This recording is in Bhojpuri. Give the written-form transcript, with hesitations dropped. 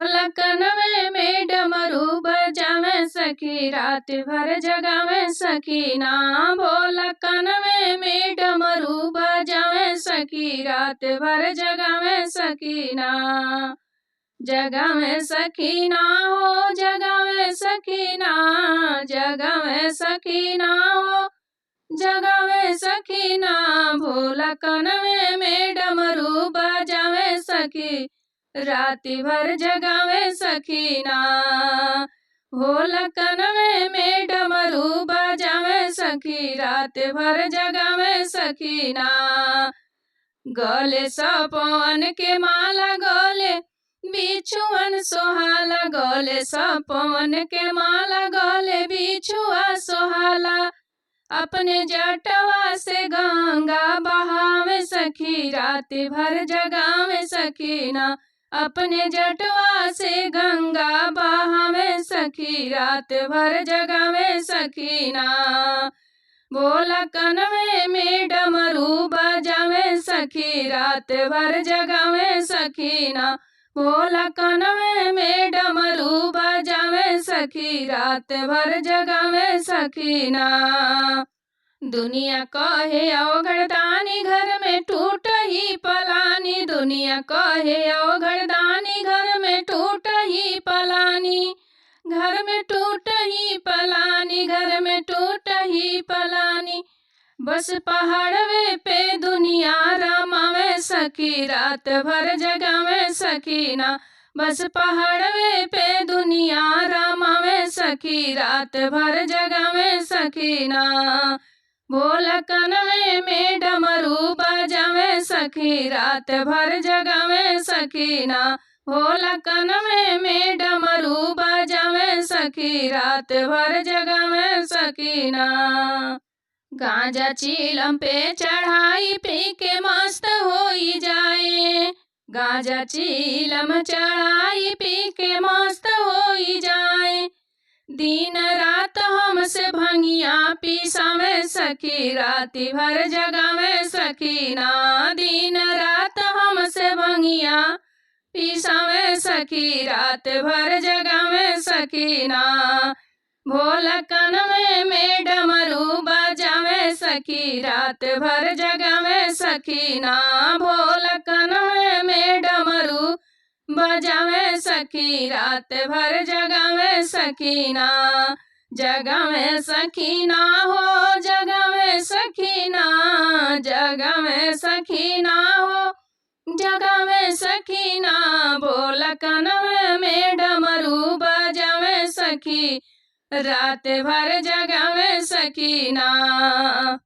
लखनवे में डमरू बजावे सखी, रात भर जगावे सखी ना। भोला कनवे में डमरू बजावे सखी, रात भर जगावे सखी ना। जगावे सखी ना हो, जगावे सखी ना, जगावे सखी ना हो, जगावे सखी ना। भोला कनवे में डमरू बजावे सखी, राति भर जगावे सखी ना। भोला कनवे में डमरू बजावे सखी, रात भर जगावे सखी ना। गले सपवन के माला गले बिछुअन सोहाला, गले सपवन के माला गले बिछुआ सोहाला। अपने जटवा से गंगा बहावे सखी, रात भर जगावे सखी ना। अपने जटवा से गंगा बहावे सखी, रात भर जगावे सखी ना। भोला कनवे में डमरू बजावे सखी, रात भर जगावे सखी ना। भोला कनवे में डमरू बजावे सखी, रात भर जगावे सखी ना। दुनिया कहे अवघड़दानी घर में टूट ही पलानी, दुनिया कहे अवघड़दानी घर में टूट ही पलानी, घर में टूट ही पलानी, घर में टूट ही पलानी। बस पहाड़वे पे दुनिया रमावे सखी, रात भर जगावे सखी ना। बस पहाड़वे पे दुनिया रमावे सखी, रात भर जगावे सखी ना। भोला कनवे में डमरू बजावे सखी, रात भर जगावे सखी ना। भोला कनवे में डमरू बजावे सखी, रात भर जगावे सखी ना। गांजा चीलम पे चढ़ाई पी के मस्त होई जाए, गांजा चीलम चढ़ाई पी के मस्त होई जाए। दिन रात हमसे भंगिया पीसावे सखी, राति भर जगावे सखी ना। दिन रात हमसे भंगिया पीसावे सखी, रात भर जगावे सखी ना। भोला कनवे में डमरू बजावे सखी, रात भर जगावे सखी ना। भोला कनवे में डमरू बजावे सखी, रात भर जगावे सखी ना। जगावे सखी ना हो, जगावे सखी ना, जगावे सखी ना हो, जगावे सखी ना। भोला कनवे में डमरू बजावे सखी, रात भर जगावे सखी ना।